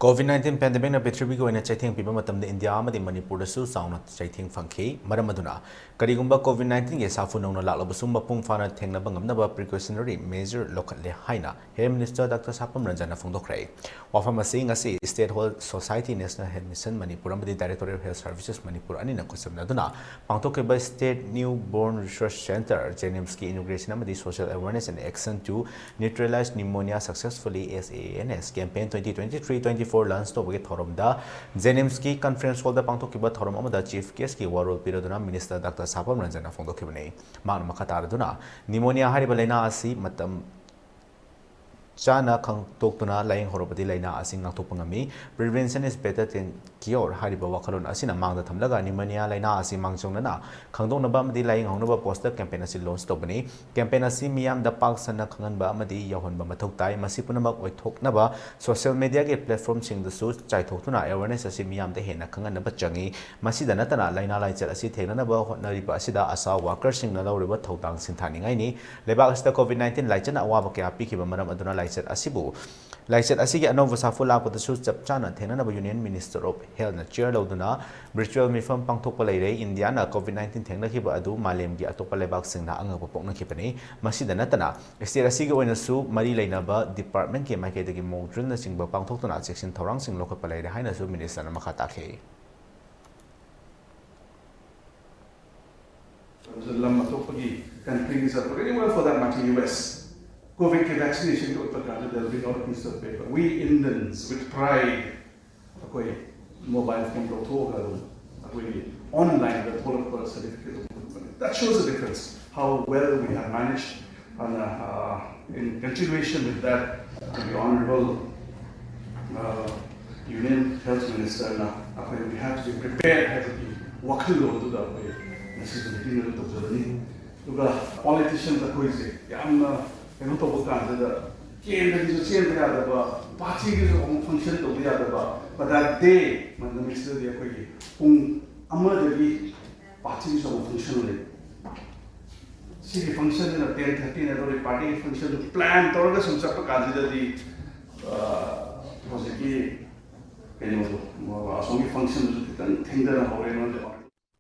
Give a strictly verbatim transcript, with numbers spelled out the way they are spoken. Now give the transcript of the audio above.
COVID nineteen pandemic ꯅ ꯄ꯭ꯔꯤꯊꯤꯕꯤꯒꯤ ꯑꯣꯏꯅ ꯆꯩꯊꯦꯡ ꯄꯤꯕ ꯃꯇꯝꯗ ꯏꯟꯗꯤꯌꯥ ꯑꯃꯗꯤ ꯃꯅꯤꯄꯨꯔꯗꯁꯨ ꯆꯥꯎꯅ ꯆꯩꯊꯦꯡ ꯐꯪꯈꯤ꯫ ꯃꯔꯝ ꯑꯗꯨꯅ ꯀꯔꯤꯒꯨꯝꯕ COVID nineteen ꯒꯤ ꯁꯥꯐꯨ ꯅꯧꯅ ꯂꯥꯛꯂꯕꯁꯨ ꯃꯄꯨꯡ ꯐꯥꯅ ꯊꯦꯡꯅꯕ ꯉꯝꯅꯕ precautionary measure ꯂꯧꯈꯠꯂꯦ ꯍꯥꯏꯅ Health Minister Doctor ꯁꯥꯄꯝ ꯔꯟꯖꯟꯅ ꯐꯣꯡꯗꯣꯛꯈ꯭ꯔꯦ꯫ ꯋꯥꯐꯝ ꯑꯁꯤ ꯉꯁꯤ State Health Society, National Health Mission Manipur ꯑꯃꯗꯤ Directorate of Health Services Manipur ꯑꯅꯤꯅ ꯈꯨꯠꯁꯝꯅꯗꯨꯅ ꯄꯥꯡꯊꯣꯛꯈꯤꯕ State Newborn Resource Centre, JNIMS ꯀꯤ inauguration ꯑꯃꯗꯤ Social Awareness and Action to Neutralize Pneumonia Successfully, S A N S, campaign twenty twenty-three twenty-four launch ꯇꯧꯕꯒꯤ ꯊꯧꯔꯝꯗ JNIMS ꯀꯤ conference hall ꯗ ꯄꯥꯡꯊꯣꯛꯈꯤꯕ ꯊꯧꯔꯝ ꯑꯃꯗ Chief Guest ꯀꯤ ꯋꯥꯔꯣꯜ ꯄꯤꯔꯗꯨꯅ Minister Doctor ꯁꯥꯄꯝ ꯔꯟꯖꯟꯅ ꯐꯣꯡꯗꯣꯛꯈꯤꯕꯅꯤ꯫ ꯃꯍꯥꯛꯅ ꯃꯈꯥ ꯇꯥꯔꯗꯨꯅ, pneumonia ꯍꯥꯏꯔꯤꯕ ꯂꯥꯏꯅꯥ ꯑꯁꯤ ꯃꯇꯝ ꯆꯥꯅ ꯈꯪꯗꯣꯛꯇꯨꯅ ꯂꯥꯌꯦꯡꯍꯧꯔꯕꯗꯤ ꯂꯥꯏꯅꯥ ꯑꯁꯤ ꯉꯥꯛꯊꯣꯛꯄ ꯉꯝꯃꯤ꯫ Prevention is better than cure ꯍꯥꯏꯔꯤꯕ ꯋꯥꯈꯜꯂꯣꯟ ꯑꯁꯤꯅ ꯃꯥꯡꯗ ꯊꯝꯂꯒ pneumonia ꯂꯥꯏꯅꯥ ꯑꯁꯤ ꯃꯥꯡꯖꯧꯅꯅ ꯈꯪꯗꯣꯛꯅꯕ ꯑꯃꯗꯤ ꯂꯥꯌꯦꯡꯍꯧꯅꯕ poster campaign ꯑꯁꯤ launch ꯇꯧꯕꯅꯤ꯫ Campaign ꯑꯁꯤ ꯃꯤꯌꯥꯝꯗ ꯄꯥꯛ ꯁꯟꯅ ꯈꯪꯍꯟꯕ ꯑꯃꯗꯤ ꯌꯧꯍꯟꯕ ꯃꯊꯧ ꯇꯥꯏ꯫ ꯃꯁꯤ ꯄꯨꯝꯅꯃꯛ ꯑꯣꯏꯊꯣꯛꯅꯕ social media ꯒꯤ platform ꯁꯤꯡꯗꯁꯨ ꯆꯥꯏꯊꯣꯛꯇꯨꯅ awareness ꯑꯁꯤ ꯃꯤꯌꯥꯝꯗ ꯍꯦꯟꯅ ꯈꯪꯍꯟꯅꯕ ꯆꯪꯏ꯫ ꯃꯁꯤꯗ ꯅꯠꯇꯅ ꯂꯥꯏꯅꯥ ꯂꯥꯏꯆꯠ ꯑꯁꯤ ꯊꯦꯡꯅꯅꯕ ꯍꯣꯠꯅꯔꯤꯕ ꯑꯁꯤꯗ ASHA worker ꯁꯤꯡꯅ ꯂꯧꯔꯤꯕ ꯊꯧꯗꯥꯡ ꯁꯤꯡꯊꯥꯅꯤꯡꯉꯥꯏꯅꯤ꯫ ꯂꯩꯕꯥꯛ ꯑꯁꯤꯗ COVID nineteen ꯂꯥꯏꯆꯠꯅ ꯑꯋꯥꯕ ꯀꯌꯥ ꯄꯤꯈꯤꯕ ꯃꯔꯝ ꯑꯗꯨꯅ ꯂꯥꯏꯆꯠ ꯑꯁꯤꯕꯨ, ꯂꯥꯏꯆꯠ ꯑꯁꯤꯒꯤ ꯑꯅꯧꯕ ꯁꯥꯐꯨ ꯂꯥꯛꯄꯗꯁꯨ ꯆꯞ ꯆꯥꯅ ꯊꯦꯡꯅꯅꯕ Union Minister of Health ꯅ chair ꯂꯧꯗꯨꯅ virtual ꯃꯤꯐꯝ ꯄꯥꯡꯊꯣꯛꯄ ꯂꯩꯔꯦ꯫ ꯏꯟꯗꯤꯌꯥꯅ COVID nineteen ꯊꯦꯡꯅꯈꯤꯕ ꯑꯗꯨ ꯃꯥꯂꯦꯝꯒꯤ ꯑꯇꯣꯞꯄ ꯂꯩꯕꯥꯛꯁꯤꯡꯅ ꯑꯉꯛꯄ ꯄꯣꯛꯅꯈꯤꯕꯅꯤ꯫ ꯃꯁꯤꯗ ꯅꯠꯇꯅ state ꯑꯁꯤꯒꯤ ꯑꯣꯏꯅꯁꯨ ꯃꯔꯤ ꯂꯩꯅꯕ department ꯀꯤ ꯃꯥꯏꯀꯩꯗꯒꯤ mock drill ꯅꯆꯤꯡꯕ ꯄꯥꯡꯊꯣꯛꯇꯨꯅ ꯆꯦꯛꯁꯤꯟ ꯊꯧꯔꯥꯡꯁꯤꯡ ꯂꯧꯈꯠꯄ ꯂꯩꯔꯦ ꯍꯥꯏꯅꯁꯨ Minister ꯅ ꯃꯈꯥ ꯇꯥꯈꯤ꯫ ꯂꯝ ꯑꯇꯣꯞꯄꯒꯤ country ꯒꯤ ꯆꯠꯄ, even for that matter U S, COVID ꯀꯤ vaccination ꯒꯤ ꯎꯠꯄ ꯀꯥꯟꯗ they'll bring out a piece of paper. We Indians with pride, ꯑꯩꯈꯣꯏ mobile phone ꯂꯧꯊꯣꯛꯑꯒ ꯑꯗꯨꯝ ꯑꯩꯈꯣꯏꯒꯤ online ꯗ ꯊꯣꯛꯂꯛꯄ certificate ꯑꯗꯨꯝ ꯎꯠꯄꯅꯤ꯫ That shows the difference, how well we have managed. And, uh, in continuation with that, the Honorable, uh, Union Health Minister ꯅ ꯑꯩꯈꯣꯏ we have to be prepared ꯍꯥꯏꯕꯒꯤ ꯋꯥꯈꯜꯂꯣꯟꯗꯨꯗ ꯑꯩꯈꯣꯏ ꯉꯁꯤꯒꯤ meeting ꯑꯗꯨ ꯇꯧꯖꯕꯅꯤ꯫ ꯑꯗꯨꯒ politicians ꯑꯩꯈꯣꯏꯁꯦ ꯌꯥꯝꯅ ꯀꯩꯅꯣ ꯇꯧꯕ ꯀꯥꯟꯁꯤꯗ ꯀꯦꯟꯗ꯭ꯔꯒꯤꯁꯨ ꯆꯦꯟꯕ ꯌꯥꯗꯕ, party ꯒꯤꯁꯨ ꯑꯃꯨꯛ function ꯇꯧꯕ ꯌꯥꯗꯕ, but that day ꯅꯨꯃꯤꯠꯁꯤꯗꯗꯤ ꯑꯩꯈꯣꯏꯒꯤ ꯄꯨꯡ ꯑꯃꯗꯒꯤ party ꯒꯤꯁꯨ ꯑꯃꯨꯛ function ꯂꯩ꯫ ꯁꯤꯒꯤ function ꯁꯤꯅ ten thirty ꯅꯦ, ꯑꯗꯨꯒ party ꯒꯤ function plan ꯇꯧꯔꯒ ꯁꯨꯝ ꯆꯠꯄ ꯀꯥꯟꯁꯤꯗꯗꯤ, ꯑ, ꯍꯧꯖꯤꯛꯀꯤ ꯀꯩꯅꯣꯗꯣ, ꯑꯁꯣꯝꯒꯤ ꯐꯪꯁꯟꯗꯨꯁꯨ ꯈꯤꯇꯪ ꯊꯦꯡꯊꯅ ꯍꯧꯔꯦ꯫ ꯃꯔꯝꯗꯤ